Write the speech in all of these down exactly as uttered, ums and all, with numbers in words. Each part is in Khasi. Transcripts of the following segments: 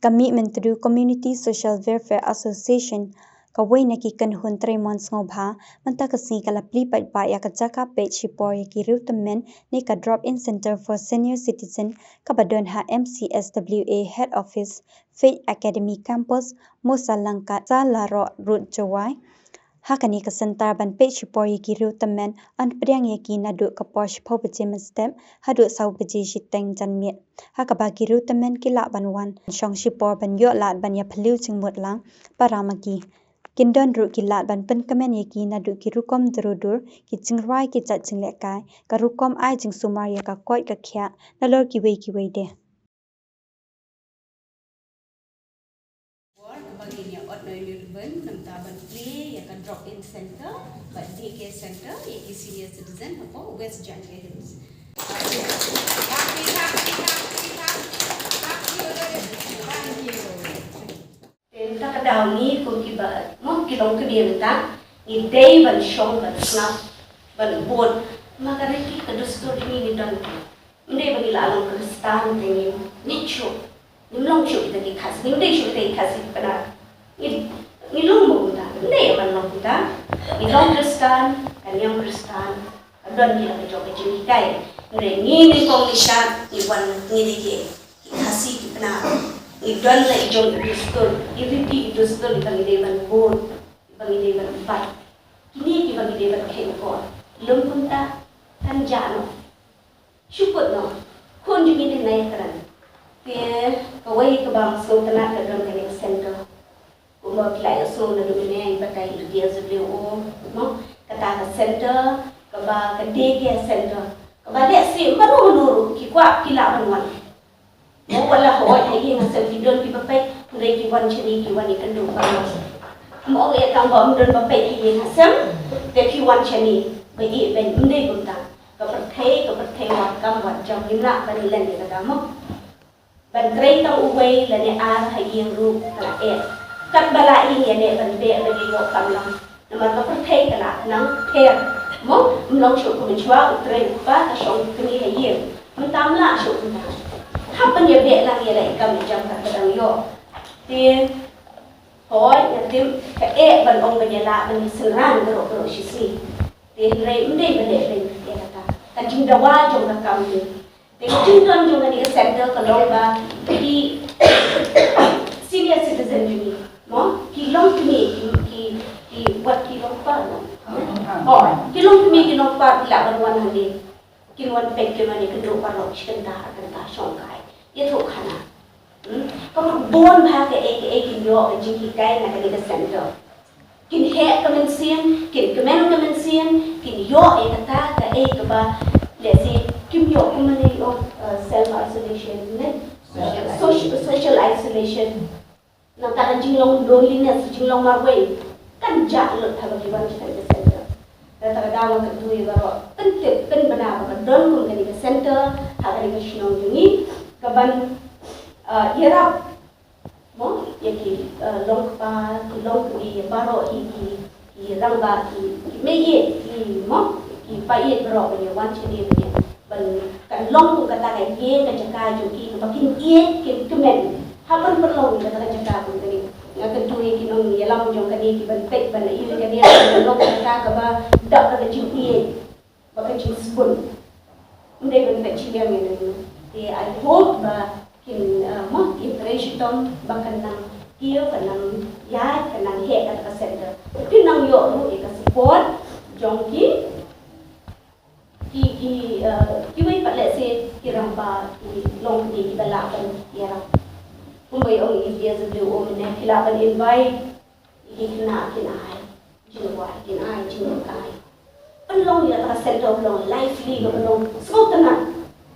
Ka Mihmyntdu Community Social Welfare Association, kawei na ki kynhun trei mon sngewbha, mynta ka sngi ka la plie paidbah ïa ka jaka peit shipor ïa ki riew tymmen ne ka Drop-in Center for Senior Citizen kaba don ha M C S W A Head Office, Faith Academy Campus, Mosalang Kat, Salaroh Road, Jowai. Ha kane ka center ban peit shipor ïa ki riew tymmen, yn pdiang ïa ki naduh ka por shiphew baje mynstep haduh saw baje shiteng janmiet. Ha kaba ki riew tymmen ki lah ban wan shong shipor ban ïoh lad ban ïa phylliew jingmut lang para ma ki. Kin don ruh ki lad ban pynkmen ïa ki naduh ki rukom duru dur, ki jingrwai, ki jait jinglehkai, ka rukom ai jingsumar ïa ka koit ka khiah, nalor kiwei kiwei de. Bor kaba ngin ïa ot noh ïa u ribbon, nangta ban plie ïa ka drop-in center bad day care center ïa ki senior citizen hapoh West Jaintia Hills. Te mynta ka daw ngi kum kiba, mo, ki longkmie mynta, ngi dei ban shong, ban sngap, ban bud. Ma ka riti ka dustur ngi, ngi don. Ym dei ba ngi la long Khristan te ngim mih shuh. Ngim long shuh kita ki Khasi, ngim dei shuh kita ki Khasi Pnar. Ngi, ngi long mo kumta, ym dei ban long kumta. Ngi long Khristan, ka niam Khristan ka don hi la ka jong ka jinghikai. Hynrei ngi nyngkong ngi shad, ngi wan, ngi dei ki Khasi ki Pnar. Ngi don la i jong i dustur, i riti i dustur iba ngi dei ban bud, iba ngi dei ban bat. Kine kiba ngi dei ban kheiñ akor. Lym kumta kan jah noh. Shu kut noh. Khun jong ngi dei nai kren. Te kawei kaba nga sngewtynnat ka don kane ka center. Kumba phi la ïohsngew naduh mynne, i batai i D S W O, mo, kata ka center kaba ka day care center kaba lehse mano mano ruh ki kwah ki lah ban wan. Mo, wat la hooid ha ïing ha sem ki don kiba peit, hynrei ki wan shane ki wan ïakynduh paralok. Mo, ong ïa tang ba ym don ba peit ha ïing ha sem, te phi wan shane ba ïeh beiñ, ym dei kumta. Ka pyrthei, ka pyrthei wad kam wad jam, ngim lah ban ïaleh ïa kata, mo. Ban trei tang uwei lane ar ha ïing ruh ka la eh. Katba lah ïa ngi ïaleh ban beh ban ïoh kam lang. Namar ka pyrthei ka la nang pher. Mo, ym long shuh kum mynshuwa u trei u kpa ka shong kmie ha ïing. Mynta ym lah shuh kumta. Hap ban ïa beh lang ïa la i kam i jam katba dang ïoh. Te hooid nga tip ka eh ban ong ban ïa lah ban ïa synran baroh baroh shisngi. Te hynrei ym dei ba leh beiñ ïa kata. Ka jingdawa jong ka kam te. Te ka jingdon jong kane ka center ka long ba ki senior citizen jong ngi, mo, ki longkmie, ki, ki, ki wat ki longkpa, mo. Oh, ki longkmie ki longkpa ki lah ban wan hangne. Kin wan peit, kin wan ïakynduh paralok shi kynta ar kynta shongkai. Ïathuh khana. Hmm? Ka mut bun bha kaei kaei kin ïoh ka jinghikai na kane ka center. Kin heh ka mynsiem, kin kmen ka mynsiem, kin ïoh ïa kata kaei kaba lehse kim ïoh, kumne ong, uh, self isolation ne? Social, social isolation. Nangta ka jinglong loneliness, jinglong marwei kan jah lut haba ki wan sha kane ka center. Nangta ka daw nga kyntu ïa baroh, pyntip pynbna ba ka don kum kane ka center ha kane ka shnong jong ngi kaban, uh, ïarap, mo, ïa ki, eh, longkpa, ki longkmie, ïa baroh hi ki, ki rangbah, ki, ki meiieit, ki, mo, ki paid baroh ban ïa wan shane ban ïa, ban kan long kum kata ka ïing ka jaka jong ki kaba kin ïeit kin kmen. Hap ban pynlong ïa kata ka jaka kum kane. Nga kyntu ïa ki nongïalam jong kane kiban peit ban ïa kane ban long kata kaba dap da ka jingïeit. Ba ka jingsbun. Ym dei ban peit shiliang ïa nangno. Te I hope ba kin, ah, mo, ïa trei shitom ba kan nang kiew, kan nang ïaid, kan nang heh kata ka center. Kin nang ïoh ruh ïa ka support jong ki, ki, ki, ah, kiwei pat lehse ki rangbah, ki longkmie kiba lah ban ïarap. Kumba ong i D S W O mynne, ki lah ban invite ïa ki khynnah kin ai jingrwai, kin ai jingïakai. Pynlong ïa ka center ba long lively, kaba long sngewtynnat,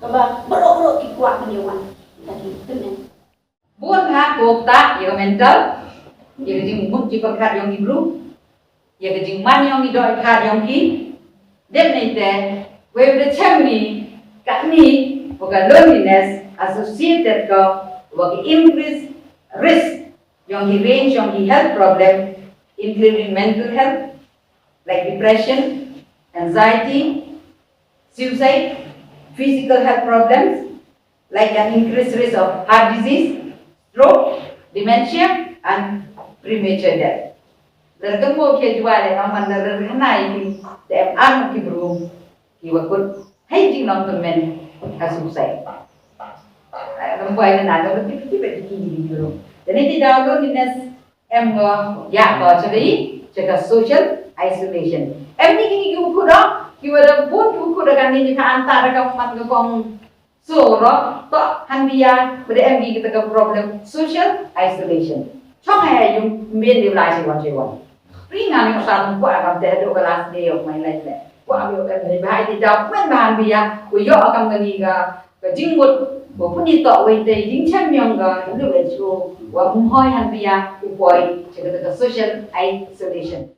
kaba baroh baroh ki kwah ban ïa wan. Ïa ki tymmen. Bun ha ko ktah ïa ka mental, ïa ka jingmut jingpyrkhat jong ki briew, ïa ka jingman jong ki dohkha jong ki. Dep nangta, wei u da chem ni katni, wa ka loneliness associated ko wa ka increased risk jong ki range jong ki health problem, including mental health, like depression, anxiety, suicide, physical health problems, like an increased risk of heart disease, stroke, dementia and premature death. Lada ka mo ki jua le ngam man lada hana i ki te em ar ki bru ki wa kut hei jing long tymmen ka suicide. Ngam bai na na ki ki ki ki bru. Dane ti daw lo ni nes em ngo ya ko chaka i chaka social isolation. Em ni ki ki u kut do ki wa da bun ki u kut da kan ni ka anta da ka man ka kong So ro to han bia bade em gi kita ka problem social isolation. Chong hai yung men ni lai si wan si wan. Ri nga ni sa ko akan te do ka last day of my life le. Ko am yo em ni bai di da men ba han bia ko yo akan ngani ga ka jingmut ko puni to wei te jing chem yong ga W H O wa mhoi han bia ko poi chaka ka social isolation.